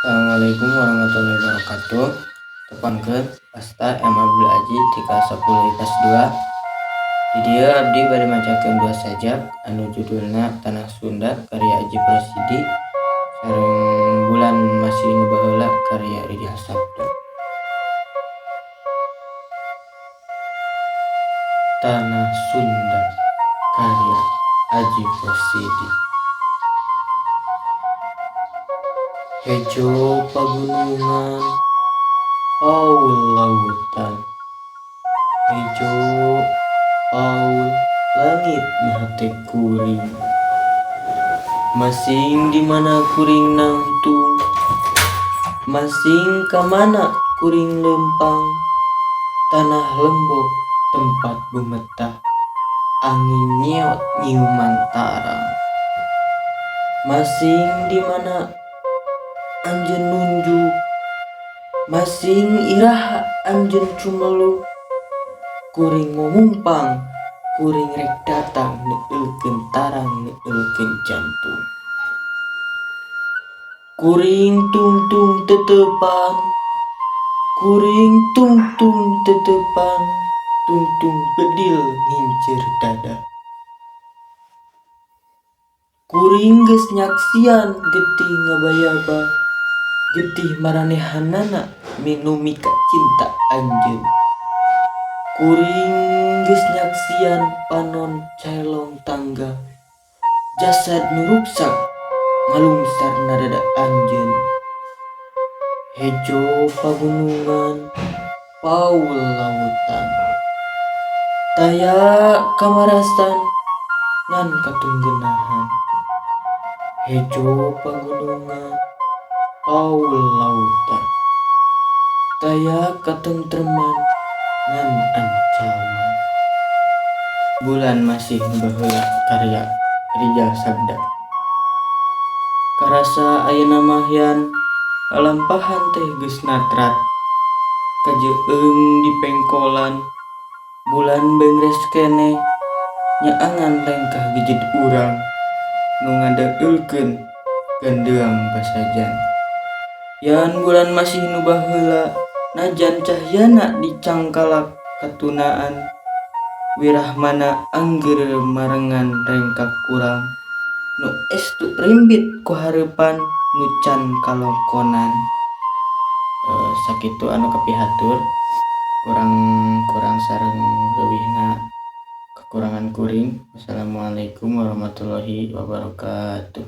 Assalamualaikum warahmatullahi wabarakatuh. Tepangkeun, wasta M Abdul Aji ti kelas 10 IPS 2. Di dieu abdi bade macakeun dua sajak anu judulna Tanah Sunda karya Ajip Rosidi sareng Bulan Masih Nu Baheula karya Rijal Sabda. Tanah Sunda karya Ajip Rosidi. Hejo pagunungan, paul lautan, hejo paul langit na hate kuring. Masing di mana kuring nangtung, masing ka mana kuring leumpang. Tanah lembok tempat bumetah, angin nyeot nyiuman tarang. Masing di mana anjeun nunjuk, masing iraha anjeun cumeluk. Kuring momungpang, kuring rek datang neuleulkeun tarang, neuleulkeun jantung. Kuring tungtung teuteupan, kuring tungtung teuteupan, tungtung bedil nginceur dada. Kuring geus nyaksian getih ngabayaba, getih maranehanana nu mika cinta anjeun. Kuring geus nyaksian panon caelong tangga, jasad nu ruksak ngalungsar na dada anjeun. Hejo pagunungan, paul lautan, taya kamarasan ngan katunggenahan. Hejo pagunungan, paul lautan, taya katentreman ngan ancaman. Bulan Masih Nu Baheula karya Rijal Sabda. Karasa ayeuna mah yan lalampahan teh geus natrat, kajeueung di pengkolan. Bulan beungres keneh nyaangan lengkah gejed urang nu ngadeulkeun gandeang pasajan. Yan bulan masih nu baheula, najan cahyana dicangkalak katunaan. Wirahmana anggeur marengan rengkak urang nu estu rimbit ku hareupan nu can kalakonan. Sakitu anu kapihatur, kurang kurang sareng leuwihna kakurangan kuring. Wassalamualaikum warahmatullahi wabarakatuh.